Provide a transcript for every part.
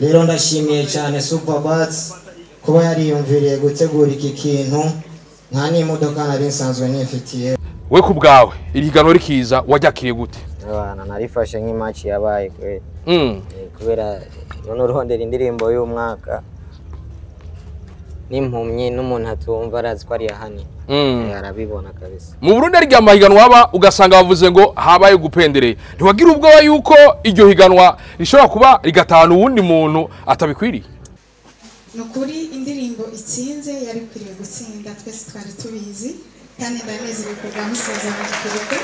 Rero ndashimiye cyane Superbats kuba yariyumviriye gutegura iki kintu, nta n'imodoka nari nsanzwe nifitiye. We ku bwawe iri higanwa rikiza waryakiriye gute? Abana narifashe nk'imatch yabaye kweli. Kubera none urondera indirimbo y'umwaka n'impumyi n'umuntu atumva arazi ko ari ahani. Arabibona kabisa. Mu Burundi ari amahiganwa aba ugasanga bavuze ngo habaye gupendereye, ntiwagira ubwoba yuko iryo higanwa rishobora kuba rigatahana uwundi muntu atabikwiriye? Nukuri indirimbo itsinze yari ikwiriye gutsinda, twese twari tubizi, kandi ndanezerewe kubwa musaza wanjye.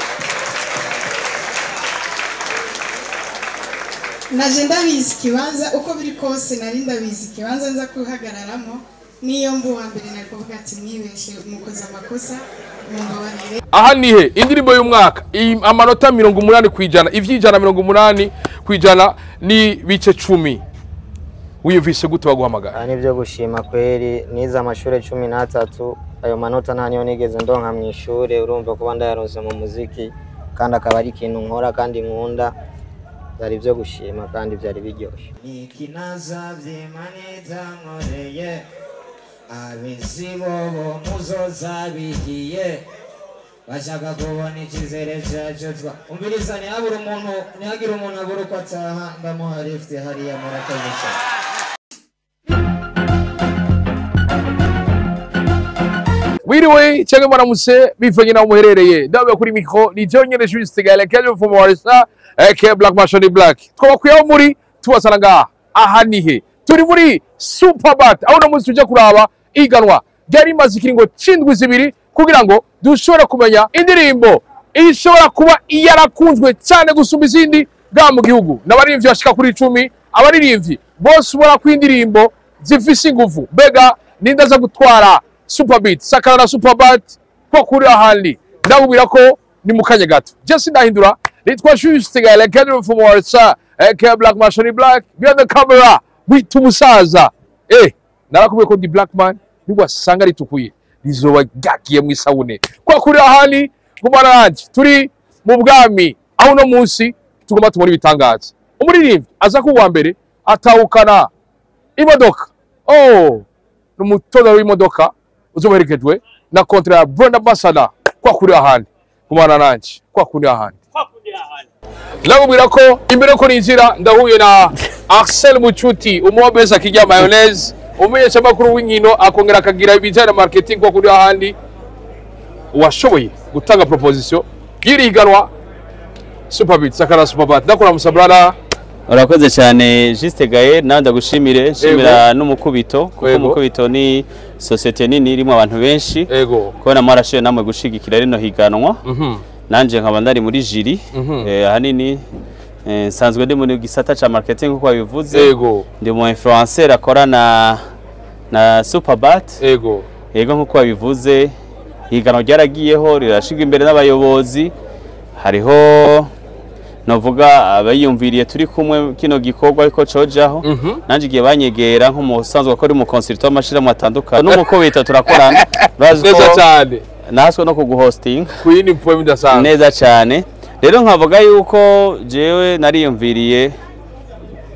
Naje ndabizi ikibanza uko biri kose, nari ndabizi ikibanza nza kuhagararamo, niyo mbu wa mbere nari kuvuga ati mwibeshe mukoze amakosa mumbabarire. Aha nihe indirimbo y'umwaka amanota 80%, ivy'ijana 80% ni bice 10. Wiyumvise gute baguhamagara? Nibyo gushima kweri, nize amashure 13, ayo manota nta niyo nigeze ndonka mu ishure, urumva kuba ndayaronse mu muziki kandi akaba ari ikintu nkora kandi nkunda, byari byo gushima kandi byari biryoshye. Nikinaza vyimanita nkoreye abizibo muzoza bigiye bashaka kubona icyizere cyacu twa umviriza, ntihabura umuntu, ntihagire umuntu abura uko ataha, ndamuha lift hariya. Murakoze cyane. Wiriwe cyangwa mwaramutse bivanye naho muherereye, ndabe kuri micro ni John nyene Juste Gale Kelvin from Warisa aka Black Machine Black. Twabakwiyeho muri tubasana ngaha. Aha nihe turi muri Superbat, aho no munsi tujya kuraba iganwa ryari rimaze ikiringo c'indwi zibiri kugira ngo dushobore kumenya indirimbo ishobora kuba yarakunzwe cyane gusumba izindi bwa mu gihugu. N'abaririmbyi bashika kuri 10, abaririmbyi bose ubona ko indirimbo zifise ingufu. Mbega ninde aza gutwara Superbeat sakara na Superbat ko kuri ahandi? Ndabubwira ko ni mu kanya gato. Jesse ndahindura, nitwa Juste Gale Kelvin from Warsa aka Black Machine Black, behind the camera wita umusaza. Narakubwiye ko ndi Black man, niwasanga ritukuye rizoba ryagiye mu isabune. Kwa kuri ahandi gumana nanje, turi mu bwami aho no munsi tugomba tubona ibitangaza. Umuririmbyi aza kuwa mbere atahukana imodoka. Oh, n'umutoza w'imodoka uzoherekejwe na kontra ya brand ambassador. Kwa kuri ahandi gumana nanje, kwa kuri ahandi. Ndakubwira ko imbere ko ninjira ndahuye na Axel Mucuti, umuwabeza kijya mayonnaise, umumenyeshamakuru w'inkino, akongera akagira ibijyanye na marketing. Kwa kuri ahandi washoboye gutanga proposition y'iri higanwa Superbeat sakara Superbat. Ndakora musabrana. Urakoze cyane Juste Gael, nawe ndagushimire, nshimira n'umukubito kuko umukubito ni societe nini irimo abantu benshi. Yego. Kubona mwarashoye namwe gushigikira rino higanwa. Nanje nkaba ndari muri jury, ahanini nsanzwe ndi muri gisata ca marketing nkuko babivuze. Yego. Ndi mu influencer akora na Superbat. Yego. Yego nkuko babivuze, higanwa ryaragiyeho rirashigwa imbere n'abayobozi, hariho novuga abayumviriye turi kumwe kino gikorwa ariko cojaho. Nanje igihe banyegera nk'umusanzwe akora mu consultant w'amashirahamwe atandukanye n'umukubita turakorana, bazi neza ko cyane naswe no kuguhosting kuyini poem idasanzwe neza cyane. Rero nkavuga yuko jewe nariyumviriye,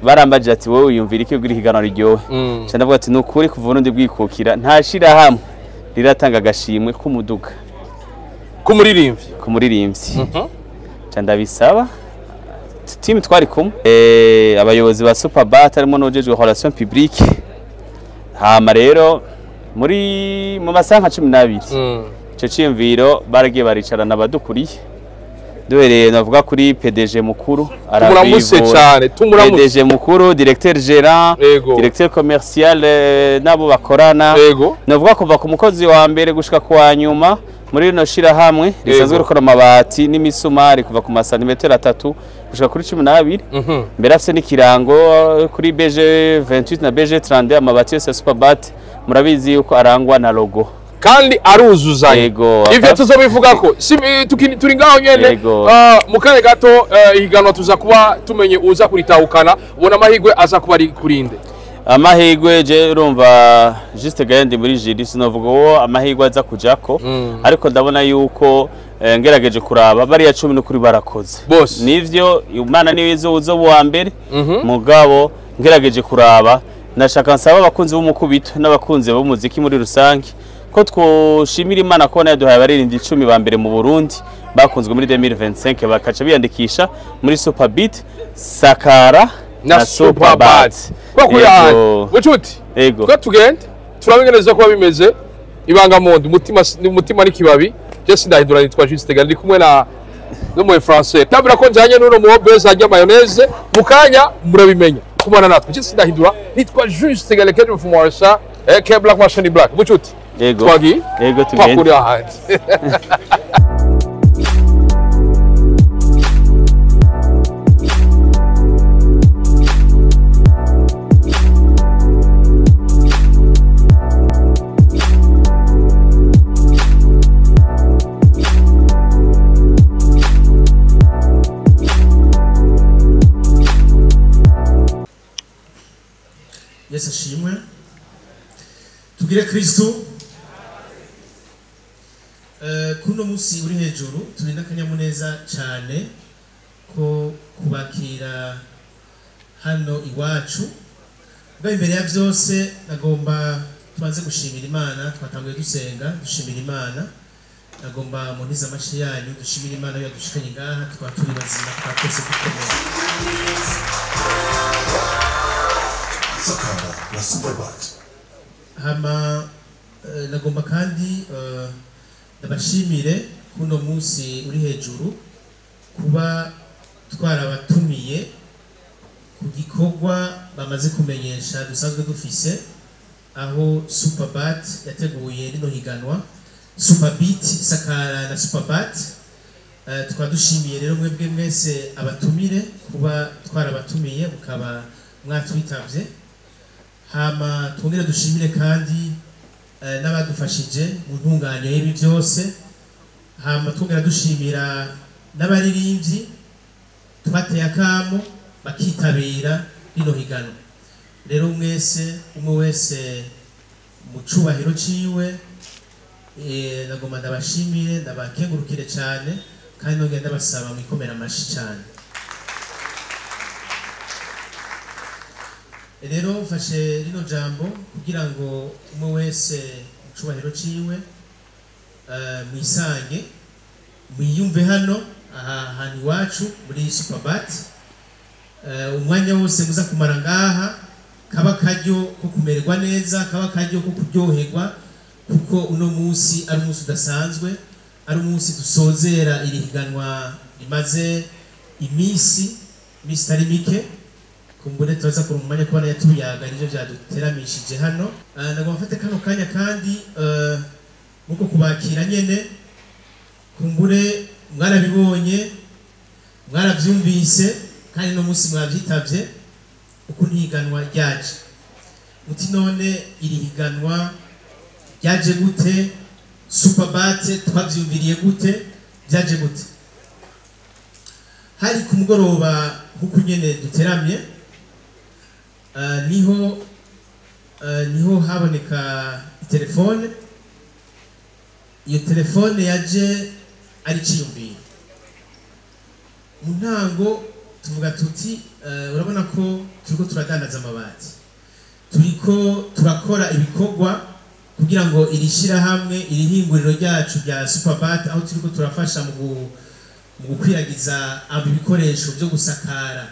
barambaje ati wowe wiyumvira iki kugira ihiganwa riryohe? Nca ndavuga ati nukuri kuva Burundi bwikukira nta shirahamwe riratanga agashimwe k'umuduga kumuririmbyi kumuririmbyi. Nca ndabisaba team twari kumwe, abayobozi ba Superbat harimo n'ujejwe relation publique. Hama rero muri mu masaha nka 12 ico ciyumviro baragiye baricarana abadukuriye, duhereye navuga kuri PDG mukuru tumuramutse cyane, tumuramutse PDG mukuru, directeur gérant, Ego. directeur commercial, nabo bakorana. Ego. Navuga kuva ku mukozi wa mbere gushika ku wa nyuma muri rino shirahamwe risanzwe rikora amabati n'imisumari kuva ku masantimetero 3 gushika kuri 12. Mbere afise n'ikirango kuri BG 28 na BG 32, amabati yose ya Superbat murabizi yuko arangwa na logo kandi aruzuzanya. Yego. Ivyo tuzobivuga ko si turi ngaho nyene. Mu kanya gato ihiganwa tuza kuba tumenye uza kuritahukana, ubona amahigwe aza kuba ari kurinde. Amahigwe je urumva Juste Gael ndi muri jury, sinovuga uwo amahigwe aza kujako, ariko ndabona yuko ngerageje kuraba bariya 10 n'ukuri barakoze. Bose. Nivyo Imana niwe izo uzo wa mbere, mugabo Ngerageje kuraba, nashaka nsaba abakunzi b'umukubito n'abakunzi b'umuziki muri rusange ko twoshimira Imana kubona yaduhaye abaririmbyi 10 ba mbere mu Burundi bakunzwe muri 2025, bakaca biyandikisha muri Super Beat, Sakara na Superbat. Kwa bucuti. Ego. Twe tugende turamenyereza kuba bimeze ibanga monde umutima umutima n'ikibabi. Je sindahindura, nitwa Juste Gandi kumwe na no mu français. Tabira ko njanye n'uno mu beza ajya mayonnaise mukanya murabimenya. Kumana natwe. Je sindahindura, nitwa Juste Gandi keje mfumwarsa ke Black Machine Black. Bucuti. Ego. Twagi. Ego tugende. Twakuri ahandi. Yesu ashimwe. Tugire Kristo. Kuno musi uri hejuru turi n'akanyamuneza cyane ko kubakira hano iwacu. Ubwo imbere ya byose nagomba tubanze gushimira Imana. Twatanguye dusenga dushimira Imana. Nagomba muntize amashi yanyu dushimira Imana yadushikanye ngaha, tukaba turi bazima, tukaba twese dukomeye. Sakara na Superbat. Hama nagomba kandi ndabashimire kuno munsi uri hejuru kuba twarabatumiye ku gikorwa bamaze kumenyesha dusanzwe dufise, aho Superbat yateguye rino higanwa Superbeat, Sakara na Superbat. Tukaba dushimiye rero mwebwe mwese abatumire kuba twarabatumiye mukaba mwatwitavye. Hama twongere dushimire kandi n'abadufashije mu ntunganyo y'ibi byose. Hama twongera dushimira n'abaririmbyi twateye akamo bakitabira rino higanwa. Rero mwese umwe wese mu cubahiro ciwe, nagomba ndabashimire ndabakengurukire cyane kandi nongera ndabasaba mwikomera amashi cyane. Rero mfashe rino jambo kugira ngo umwe wese mu cubahiro ciwe mwisange mwiyumve hano aha hantu iwacu muri Superbat. Umwanya wose muza kumara ngaha kaba karyo ko kumererwa neza, kaba karyo ko kuryoherwa, kuko uno munsi ari umunsi udasanzwe, ari umunsi dusozera iri higanwa rimaze iminsi itari mike. Kumbure tuza ku mwanya kubona yatuyaga nivyo byaduteramishije hano. Nagomba mfate kano kanya kandi muko kubakira nyene. Kumbure mwarabibonye, mwaravyumvise kandi no munsi mwavyitavye uko ntiganwa ryaje. Muti none iri higanwa ryaje gute? Superbat twavyumviriye gute? Byaje gute? Hari ku mugoroba nkuko nyene duteramye, niho haboneka telefone. Iyo telefone yaje ari ciyumviro. Mu ntango tuvuga tuti urabona ko turiko turadandaza amabati, turiko turakora ibikorwa kugira ngo iri shirahamwe iri hinguriro ryacu rya Superbat, aho turiko turafasha mu gukwiragiza ibikoresho byo gusakara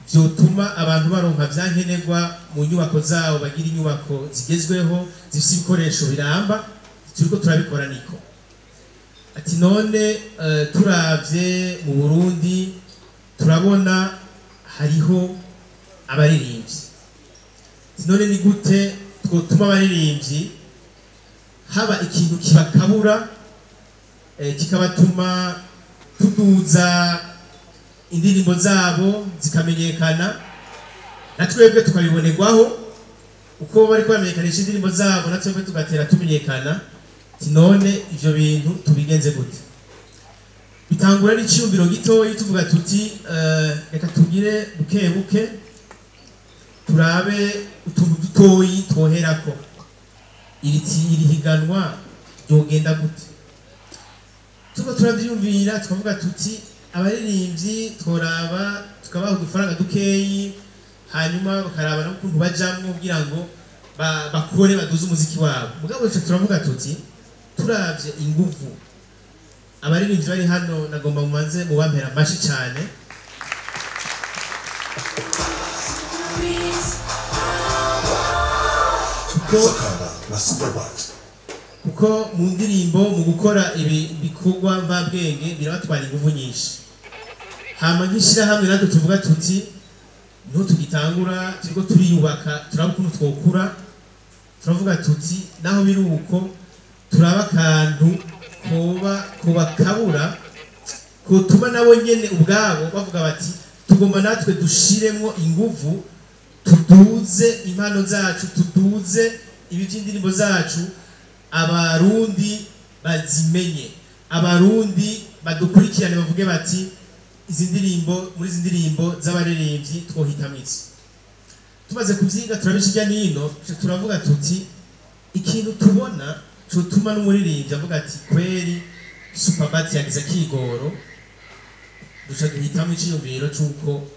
byotuma abantu baronka vyankenerwa mu nyubako zabo, bagira inyubako zigezweho zifite ibikoresho biramba. Turiko turabikora niko. Ati none turavye mu Burundi turabona hariho abaririmbyi. Ati none ni gute twotuma abaririmbyi haba ikintu kibakabura, kikabatuma tuduza indirimbo zabo zikamenyekana, na twebwe tukabibonerwaho uko bari kwamenyekanisha indirimbo zabo, na twebwe tugatera tumenyekana. Ati none ivyo bintu tubigenze gute? Bitangura n'iciyumviro gitoyi tuvuga tuti reka tugire buke buke turabe utuntu dutoyi twoherako. Iri higanwa ryogenda gute? Tuko turavyumvira tukavuga tuti abaririmbyi tworaba tukabaha udufaranga dukeyi, Hanyuma bakaraba n'ukuntu bajamwo kugira ngo bakore baduze umuziki wabo. Mugabo ico turavuga tuti turavye inguvu abaririmbyi bari hano, nagomba mumanze mubampera amashi cyane. Kuko mu ndirimbo, mu gukora ibi bikorwa mvabwenge birabatwara inguvu nyinshi. Hama nk'ishirahamwe natwe tuvuga tuti niho tugitangura, turiko turiyubaka, turaba ukuntu twokura. Turavuga tuti naho biri uko turaba akantu koba kubakabura kotuma nabo nyene ubwabo bavuga bati tugomba natwe dushiremwo inguvu, tuduze impano zacu, tuduze ibi by'indirimbo zacu, abarundi bazimenye, abarundi badukurikirane bavuge bati izi ndirimbo, muri izi ndirimbo z'abaririmbyi twohitamwo iki. Tumaze kuvyiga turabishirya nino, turavuga tuti ikintu tubona cotuma n'umuririmbyi avuga ati kweri Superbat yagize akigoro, duca duhitamwo iciyumviro c'uko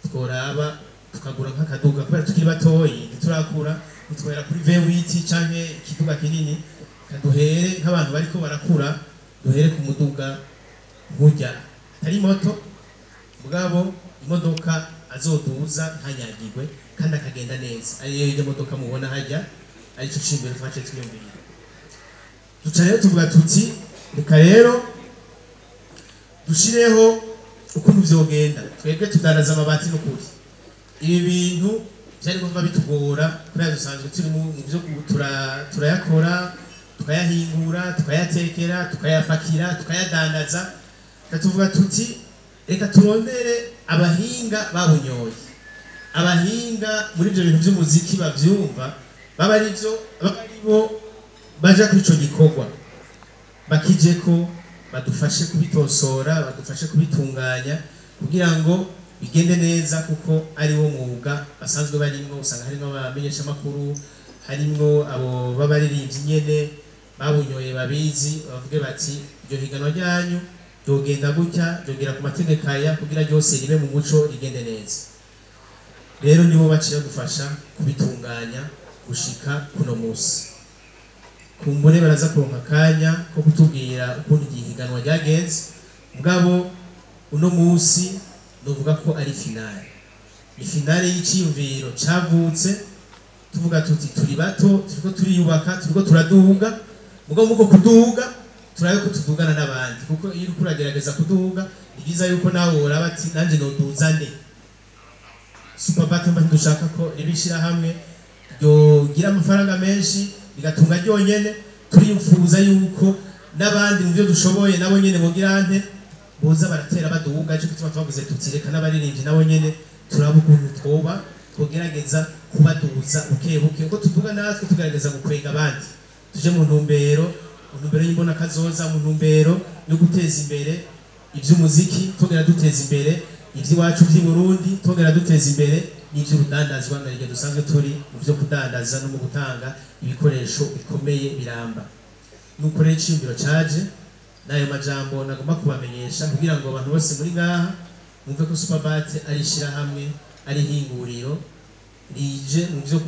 tworaba tukagura nk'akaduga, kubera tukiri batoyi ntiturakura, ntitwohera kuri V8 canke ikiduga kinini, kaduhere nk'abantu bariko barakura, duhere ku muduga nkurya atari moto, mugabo imodoka azoduza ntanyagirwe kandi akagenda neza, ariyo iyo modoka mubona hajya, arico cimbere twaciye twiyumvira. Duca rero tuvuga tuti reka rero dushireho ukuntu vyogenda, twebwe tudandaza amabati n'ukuri. Ibi bintu vyari kuba bitugora kubera dusanzwe turi mu byo turayakora, tukayahingura, tukayatekera, tukayapakira, tukayadandaza. Tuvuga tuti reka turondere abahinga babunyoye, abahinga muri ibyo bintu by'umuziki bavyumva, baba aribo baja kuri ico gikorwa, bakijeko badufashe kubitosora, badufashe kubitunganya kugira ngo bigende neza, kuko ari wo mwuga basanzwe barimwo. Usanga harimwo abamenyeshamakuru, harimwo abo b'abaririmbyi nyene babunyoye babizi, bavuge bati iryo higanwa ryanyu ryogenda gutya, ryogera ku mategeko aya kugira ryose ribe mu muco, rigende neza. Rero nibo baciye badufasha kubitunganya gushika kuno musi. Kumbure baraza kuronka akanya ko kutubwira ukuntu igihiganwa ryagenze, mugabo uno musi novuga ko ari finale. Ni finale y'iciyumviro cavutse tuvuga tuti turi bato, turiko turiyubaka, turiko turaduga, mugabo muko kuduga turabe ko tudugana n'abandi, kuko iyo uriko uragerageza kuduga ni vyiza yuko nawe woraba ati nanje noduza nde. Superbat mba ntidushaka ko ribishira hamwe ryogira amafaranga menshi bigatunga ryonyene, turifuza yuko n'abandi mu byo dushoboye nabo nyene bogira nte boza baratera baduga. Ico gituma twavuze tuti reka n'abaririmbyi nabo nyene turaba ukuntu twoba twogerageza kubaduza buke buke, uko tuduga natwe tugerageza gukwega abandi, tuje mu ntumbero y'imbona kazoza, mu ntumbero yo guteza imbere ivy'umuziki, tugera duteza imbere ivy'iwacu vy'i Burundi, tugera duteza imbere n'ivy'urudandazwa na ryo dusanzwe turi mu vyo kudandaza no mu gutanga ibikoresho bikomeye biramba. Nuko rero icimbiro caje n'ayo majambo nagomba kubamenyesha kugira ngo abantu bose muri ngaha mwumve ko Superbat ari ishirahamwe, ari ihinguriro rije mu vyo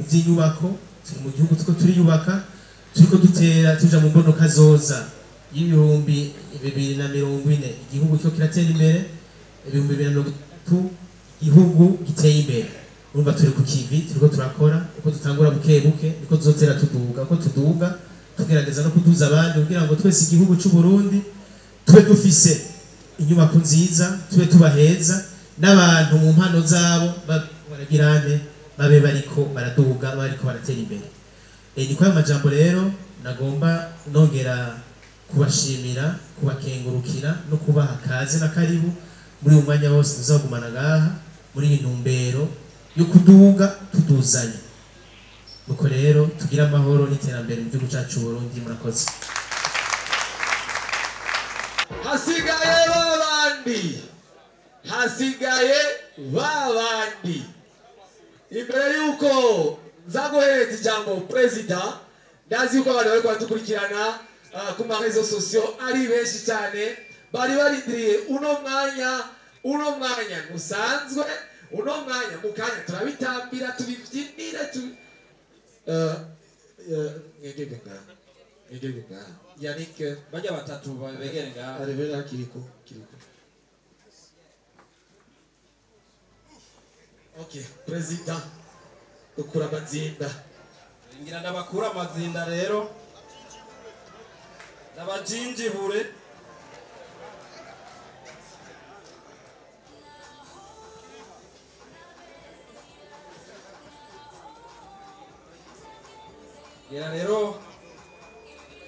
vy'inyubako. Turi mu gihugu turiko turiyubaka, turiko dutera tuja mu mbonoka zoza y'2040, igihugu cyo kiratera imbere, 2030 igihugu giteye imbere. Urumva turi ku kivi, turiko turakora, uko dutangura buke buke niko tuzotera tuduga, uko tuduga tugerageza no kuduza abandi kugira ngo twese igihugu c'u Burundi tube dufise inyubako nziza, tube tubaheza n'abantu mu mpano zabo baragirane babe bariko baraduga, bariko baratera imbere. Ni kwa majambo rero nagomba nongera kubashimira, kubakengurukira no kubaha kaze na karibu muri uyu mwanya wose tuzagumana ngaha muri iyi ntumbero yo kuduga tuduzanye. Nuko rero tugira amahoro n'iterambere mu gihugu cyacu Burundi. Murakoze. Hasigaye babandi, hasigaye babandi. Imbere yuko nzaguhereza ijambo perezida, ndazi yuko abantu bariko baradukurikirana ku ma réseaux sociaux ari benshi cyane, bari barindiriye uno mwanya, uno mwanya ntusanzwe, Uno mwanya mu kanya turabitambira tubibyinira tu ngegege ngaha ngegege ngaha Yannick bajya batatu begere ngaha arebera Kiriko Kiriko. Ok, president ukura amazinda ngira ndabakura amazinda rero ndabajinjibure. Ngira rero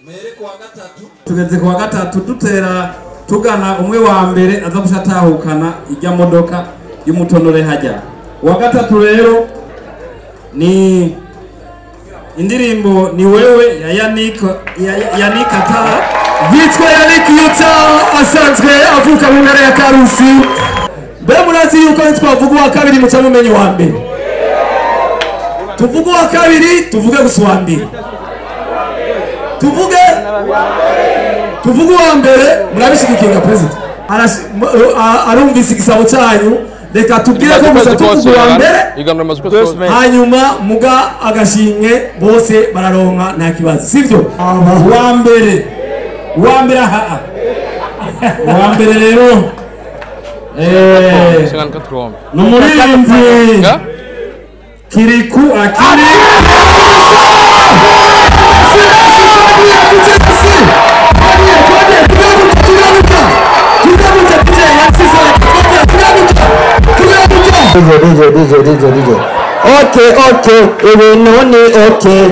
mere kuwa gatatu tugeze kuwa gatatu dutera tugana umwe wa mbere aza gushatahukana ijya modoka y'umutonore hajya. Uwa gatatu rero ni indirimbo ni wewe ya Yannick Yannick Atara yitwa Yannick Yuta asanzwe avuka mu ntara ya Karusi. Mbe murazi yuko twavuga uwa kabiri muca mumenye wa mbere, tuvuge uwa kabiri tuvuge gusa uwa mbere, tuvuge uwa mbere. Murabishigikiye nka president arumvise igisabo cyanyu. Reka tubwire ko gusa tuvuga uwa mbere hanyuma muga agashimwe bose bararonka nta kibazo, sivyo? Uwa mbere uwa mbere aha uwa mbere rero ni umuririmbyi Kiriku Akili. DJ DJ DJ DJ DJ. Okay okay ibintu ni okay.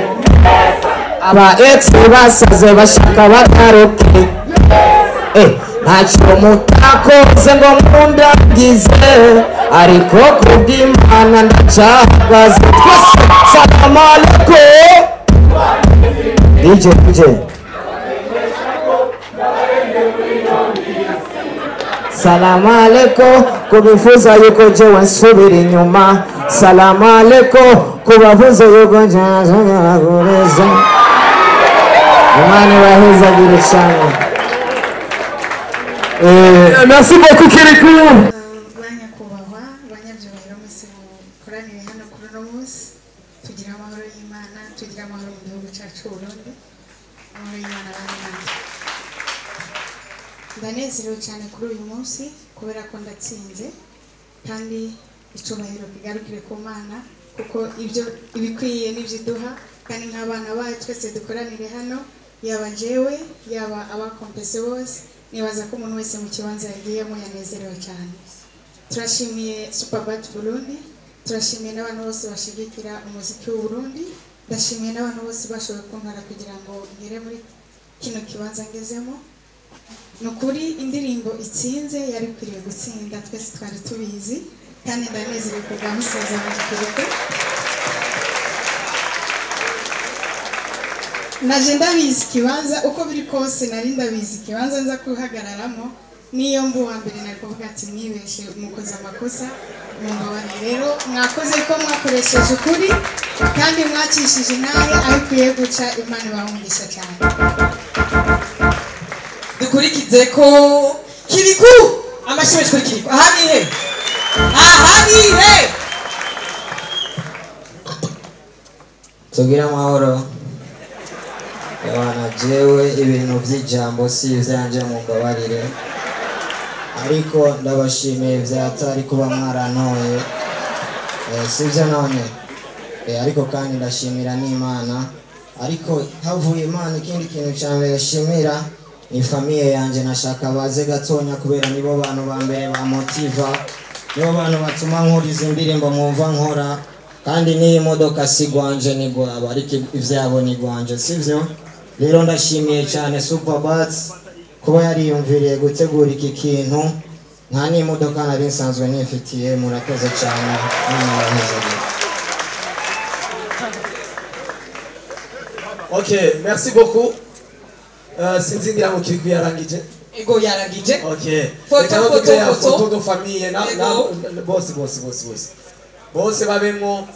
Aba ex basaze bashaka bataroke. Ntacyo mutakoze ngo mundagize ariko kubw'Imana ndacyahagaze. Twese salamu alaikum. DJ DJ. Salamu alaikum kubifuza yuko jewe nsubira inyuma. Salamu alaikum kubavuza yuko nje. Imana ibahezagire cyane. Merci beaucoup Kiriku. Banyakubahwa banyabyubahiro mwese mukoranire hano kuri uno munsi, tugira amahoro y'Imana, tugira amahoro mu gihugu cyacu Burundi, amahoro y'Imana abane natwe. Ndanezerewe cyane kuri uyu munsi kubera ko ndatsinze kandi icyubahiro kigarukire ku Mana kuko ibyo ibikwiye n'ibyo iduha, kandi nk'abana bayo twese dukoranire hano, yaba jewe yaba abakompese bose, nibaza ko umuntu wese mu kibanza yagiyemo yanezerewe cyane. Turashimiye Superbat Burundi, turashimiye n'abantu bose bashigikira umuziki w'u Burundi, ndashimiye n'abantu bose bashoboye kuntwara kugira ngo ngere muri kino kibanza ngezemo. Nukuri indirimbo itsinze yari ikwiriye gutsinda, twese twari tubizi, kandi ndanezerewe kubwa musaza wanjye Kiriko. Naje ndabizi ikibanza uko biri kose nari ndabizi ikibanza nza kuhagararamo, niyo mbu wa mbere nari kuvuga ati mwibeshe mukoze amakosa mumbabarire. Rero mwakoze ko mwakoresheje ukuri kandi mwakishije nawe aho ikwiye guca. Imana ibahungisha cyane. Dukurikize ko Kiriku amashimwe kuri Kiriku. Aha ni he? Aha ni he? Tugira amahoro. Abana jewe ibintu by'ijambo si ivyanje mumbabarire, ariko ndabashimiye vyatari kuba mwarantoye, sivyo none? Ariko kandi ndashimira n'Imana. Ariko havuye Imana ikindi kintu ca mbere shimira ni famiye yanje. Nashaka baze gatonya kubera nibo bantu ba mbere bamotiva, nibo bantu batuma nkora izi ndirimbo mwumva nkora, kandi n'iyi modoka si gwanje ni gwabo, ariko ivyabo ni gwanje, sivyo? Rero ndashimiye cyane Superbat kuba yariyumviriye gutegura iki kintu, nta n'imodoka nari nsanzwe nifitiye. Murakoze cyane, Imana ibahezagire. Ok, merci beaucoup. Sinzi ngira ngo Kiriku yarangije. Ego yarangije. Ok. Foto foto foto. Foto de famille na bose bose bose bose. Bose babemwo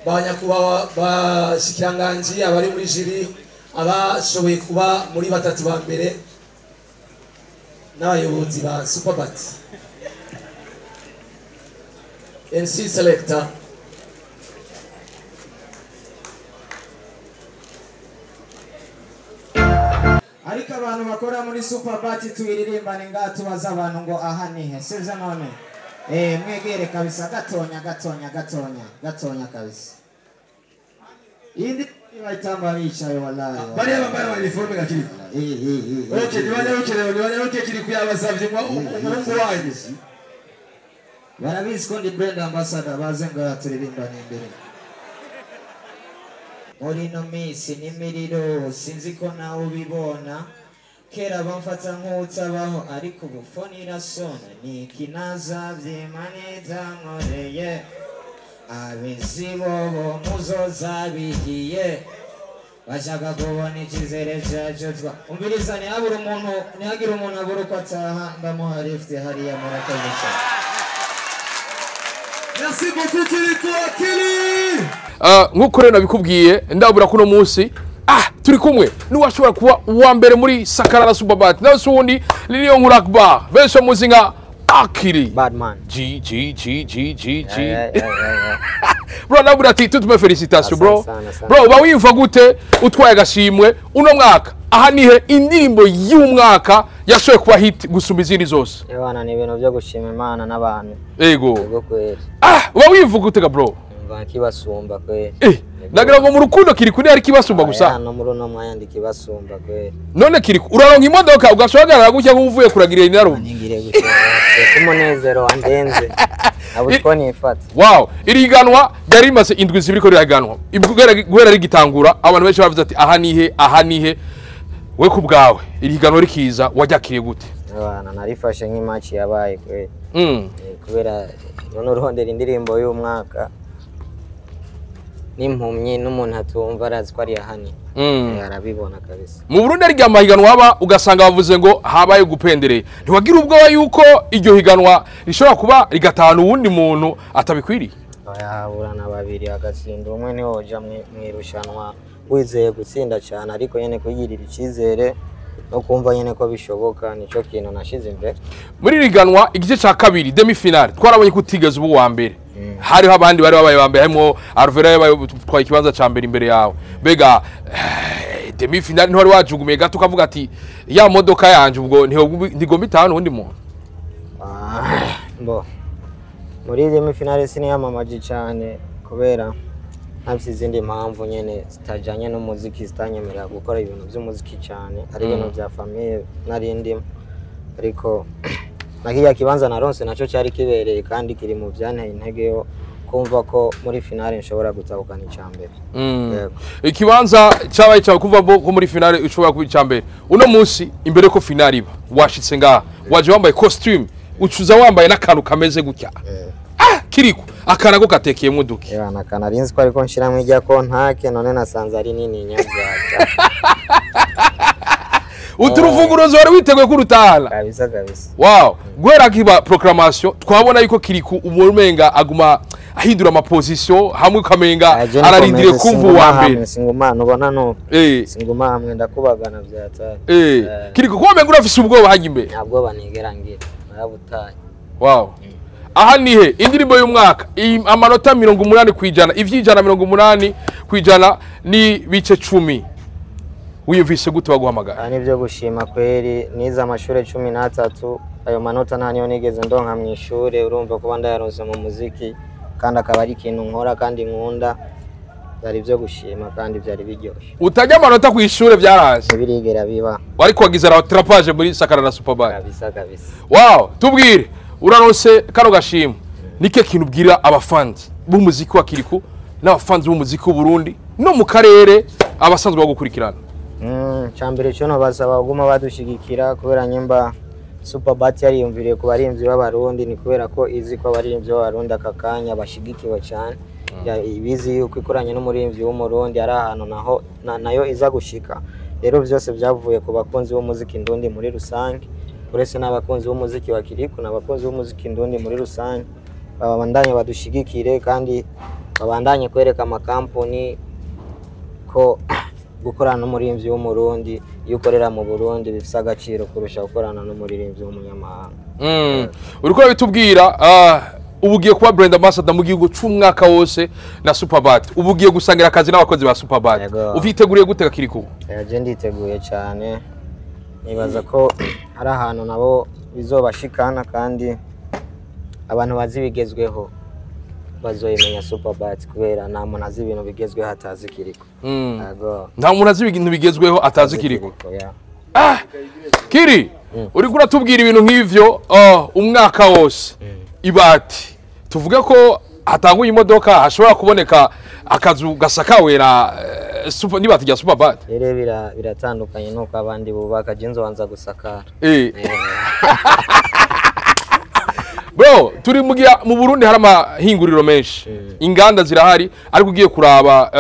banyakubawa bashikiranganji abari muri jiri abashoboye kuba muri batatu ba mbere n'abayobozi ba Superbat. MC Selector. Ariko abantu bakora muri Superbat tuyiririmbane ngaha, tubaza abantu ngo aha nihe, sivyo none? Mwegere kabisa, gatonya gatonya gatonya gatonya kabisa. Indi bayitamba bicaye, wallahi. Bariya bambaye ama uniforme ga Kirikou. Okay, nibanyaruke rero, nibanyaruke. Kirikou yabasavye ngo umuhungu wanyu. Barabizi ko ndi brand ambassador, baze ngaha turirimbane imbere. Muri ino minsi n'imiriro, sinzi ko nawe ubibona. Kera bamfata nk'utabaho, ariko ubu phone irasona. Niki nazavye maneza nkoreye, abizi bobo muzoza bihiye, bashaka kubona icyizere cyacu. Twa umviriza, ntihabure umuntu, ntihagire umuntu abura uko ataha, ndamuha lift hariya. Murakoze cyane. Merci beaucoup, Kirikou Akili. Nk'uko rero nabikubwiye, ndabura kuno munsi turi kumwe n'uwashobora kuba uwa mbere muri Sakarara Superbat, nawe si uwundi ni Niyonkuru Akbar, benshi bamuzi nka Akili. Badman. G G G G G G. Yeah. Bro, ndabura ati toutes mes félicitations, bro. Asante sana, asante. Bro, uba wiyumva gute utwaye agashimwe uno mwaka? Aha nihe indirimbo y'umwaka yashoboye kuba hit gusumba izindi zose? Ebana, ni ibintu byo gushima Imana n'abantu. Ego. Yego kweli. Uba wiyumva gute ga bro? Mva nkibasumba kweli. Nagira ngo mu rukundo Kirikou ari kibasumba gusa. Aya, no muri uno mwanya ndi kibasumba kweli. None Kirikou, uraronka imodoka ugashagarara gutya nk'uvuye kuragira inarume? Ningire gutya umunezero wandenze, nabuze uko nifata. Wow, iri higanwa ryari rimaze indwi 2 ko riraganwa. Guhera rigitangura, abantu benshi bavuze ati aha nihe, aha nihe. We ku bwawe, iri higanwa rikiza waryakiriye gute? Abana, narifashe nk'imatch yabaye kweli. Kubera none urondera indirimbo y'umwaka n'impumyi n'umuntu atumva arazi ko ari ahani. Arabibona kabisa. Mu Burundi ari amahiganwa aba ugasanga bavuze ngo habaye gupendereye. Ntiwagira ubwoba yuko iryo higanwa rishobora kuba rigatahana uwundi muntu atabikwiriye? Oya, babiri agatsinda umwe, ntiwoja mw'irushanwa wizeye gutsinda cyane, ariko nyene kwigirira icyizere no kumva nyene ko bishoboka nico kintu nashize imbere. Muri iri higanwa igice ca kabiri, demi finale, twarabonye ko utigeze uba uwa mbere. Hariho abandi bari babaye ba mbere, harimo Alvera yabaye twaye ikibanza ca mbere imbere yawe. Mbega demi finale ntiwari wajugumiye gato ukavuga ati ya modoka yanje ubwo ntigomba itahana uwundi muntu? Bo muri demi finale siniyamamaje cyane kubera ntafise izindi mpamvu nyene zitajanye n'umuziki zitanyemerera gukora ibintu by'umuziki cyane, ari ibintu bya famille nari ndimo. Ariko na kiriya kibanza naronse naco cyari kibereye kandi kiri mu byanteye intege yo kumva ko muri finale nshobora gutahukana icya mbere. Yego. Ikibanza cyabaye cyawe kuva ko muri finale ushobora kuba icya mbere. Uno munsi imbere ko finale iba, washitse ngaha waje wambaye costume, ucuza wambaye n'akantu kameze gutya. Kirikou, akana ko katekeyemo duki? Ebana, akana nzi ko ariko nshiramwo ijya kontake, none nasanze ari nini nyabyaca. Uturufunguruzo wari witeguye ko urutahana? Kabisa kabisa. Wow, guhera kiba proclamation twabona yuko Kirikou umumenga aguma ahindura amaposition, hamwe ukamenga ararindiriye kumva uwa mbere. Singuma ubona no singuma hamwe, ndakubagana vyatari. Kirikou, ko umenga urafise ubwoba hajya imbere? Nta bwoba nigera ngira, narabutaye. Wow. Aha nihe indirimbo y'umwaka amanota 80%, ivy'ijana 80% ni bice 10. Wiyumvise gute baguhamagara? Aha nibyo gushima kweli. Nize amashure 13, ayo manota nta niyo nigeze ndonka mw'ishure. Urumva kuba ndayaronse mu muziki kandi akaba ari ikintu nkora kandi nkunda, byari ibyo gushima kandi byari biryoshye. Utajya amanota ku ishure byaraje? Ntibirigera biba. Ariko wagize rattrapage muri Sakarara Superbat. Kabisa kabisa. Wow, tubwire, uraronse kano gashimwe, nike kintu ubwira abafanzi b'umuziki wa Kirikou n'abafanzi b'umuziki w'u Burundi no mu karere abasanzwe bagukurikirana? Cambere cyo nobasaba kuguma badushigikira, kubera nyimba Superbat yariyumviriye ku barimvyi b'Abarundi ni kubera ko izi ko abarimvyi b'Abarundi aka kanya bashigikiwe cyane. Ibizi yuko ikoranye n'umurimvyi w'Umurundi ari ahantu naho nayo iza gushika. Rero byose byavuye ku bakunzi b'umuziki ndundi muri rusange, uretse n'abakunzi b'umuziki wa Kirikou n'abakunzi b'umuziki ndundi muri rusange, babandanye badushigikire kandi babandanye kwereka amakampuni ko gukorana n'umuririmbyi w'Umurundi iyo ukorera mu Burundi bifise agaciro kurusha gukorana n'umuririmbyi w'umunyamahanga. Uriko urabitubwira, Ubu ugiye kuba brand ambassador mu gihugu c'umwaka wose na Superbat. Ubu ugiye gusangira akazi n'abakozi ba Superbat. Yego. Uviteguriye gutega Kirikou? Je nditeguye cyane, nibaza ko hari ahantu nabo bizobashikana, kandi abantu bazi ibigezweho bazoyimenya Superbat, kubera nta muntu azi ibintu bigezweho atazi Kirikou. Yego. Nta muntu azi ibintu bigezweho atazi Kirikou. Yeah. Kiri, uriko uratubwira ibintu nk'ivyo umwaka wose. Ibati tuvuge ko hatanguye imodoka, hashobora kuboneka akazu gasakawe na super n'ibati rya Superbat. Rero biratandukanye nuko abandi bubaka, je nzobanza gusakara. Bro, turi mu gihe mu Burundi hari amahinguriro menshi, inganda zirahari, ariko ugiye kuraba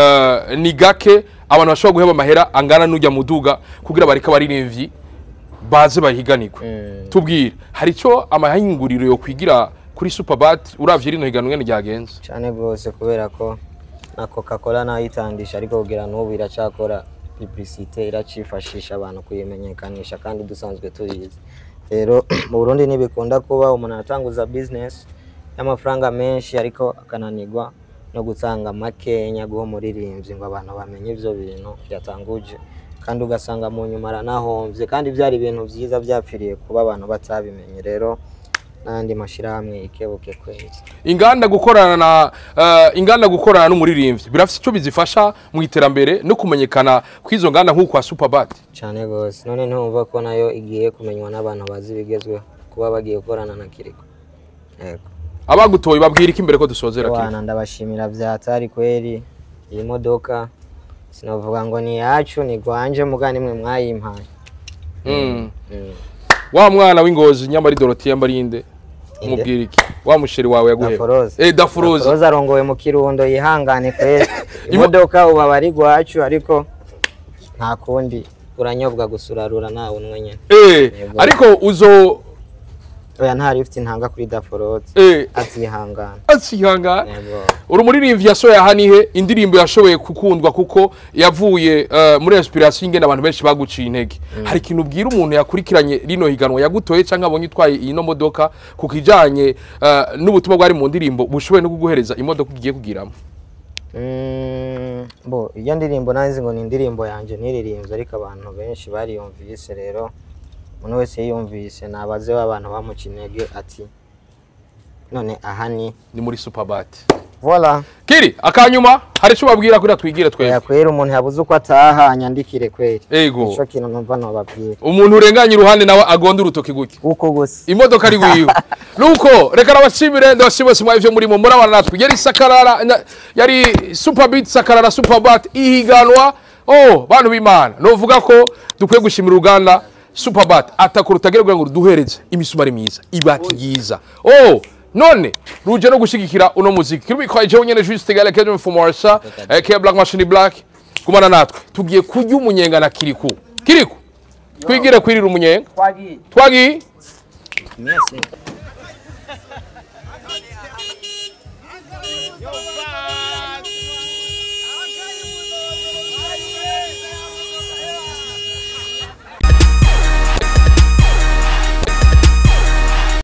ni gake abantu bashobora guheba amahera angana n'ujya muduga kugira bareke abaririmbyi baze bahiganirwe. Tubwire, hari icyo amahinguriro yo kwigira kuri Superbat uravye rino higanwa ingene ryagenze? Cyane rwose, kubera ko na Coca-Cola nayitandisha, ariko kugira n'ubu iracakora publicité, iracifashisha abantu kuyimenyekanisha kandi dusanzwe tuyizi. Rero mu Burundi ntibikunda kuba umuntu aratanguza business y'amafaranga menshi, ariko akananirwa no gutanga makenya guha umuririmbyi ngo abantu bamenye ivyo bintu yatanguje, kandi ugasanga mu nyuma aranahomvye, kandi byari ibintu vyiza byapfiriye kuba abantu batabimenye. Rero n'andi mashirahamwe ikebuke kwezi. Inganda gukorana n'umuririmbyi birafise icyo bizifasha mu iterambere no kumenyekana kw'izo nganda nk'uko kwa Superbat. Cyane gose. None ntumva ko nayo igiye kumenywa n'abantu bazi ibigezweho kuba bagiye gukorana na Kirikou. Yego. Abagutoye babwira iki imbere ko dusozera, Kirikou? Bwana, ndabashimira vyatari kweri. Iyi modoka sinavuga ngo ni yacu, ni gwanje, muga nimwe mwayimpaye. Wa mwana w'ingozi nyamari Dorothy yambarinde, umubwira iki wa musheri wawe yaguheba? Daforoza. Daforoza. Daforoza arongowe mu Kirundo, yihangane kweri. Imodoka ubu aba ari gwacu, ariko nta kundi, uranyobwa gusurarura nawe unwe nyene. Yego. Ariko uzo Oya, nta lift ntanga kuri Daforoza. Azihangana. Azihangana. Yego. Uri umuririmbyi yasohoye aha nihe indirimbo yashoboye gukundwa kuko yavuye muri inspiration ingene abantu benshi baguciye intege. Hari ikintu ubwira umuntu yakurikiranye rino higanwa yagutoye cyangwa abonye utwaye ino modoka ku kijanye n'ubutumwa bwari mu ndirimbo bushoboye no kuguhereza imodoka ugiye kugiramo? Bo iyo ndirimbo nanzi ngo ni indirimbo yanje niririmbye, ariko abantu benshi bariyumvise. Rero umuntu wese yiyumvise nabaze abantu bamuca intege ati none aha ni Ni muri Superbat. Voilà. Kiri, akanyuma hari icyo babwira kuri twigire twebwe? Oya kweri, umuntu yabuze uko ataha anyandikire kweri. Ego. Nico kintu numva nobabwira. Umuntu urenganye iruhande nawe agonda urutoki gutya uko gusa imodoka ari wiwe. Nuko reka nabashimire, ndabashimire simwa ivyo murimo murabana natwe. Yari Sakarara yari Superbeat Sakarara Superbat ihiganwa. Oh, bantu b'Imana, novuga ko dukwiye gushimira uruganda Superbat atakuru rutagira kugira ngo ruduhereze imisumari myiza, ibati ryiza. Oh, none ruje no gushigikira uno muziki. Kiri kwa jewe nyene Juste Gale Kevin Fumarsa aka Black Machine Black. Kumana natwe tugiye kurya umunyenga na Kirikou. Kirikou, twigire kwirira umunyenga. Twagiye. Twagiye. Merci.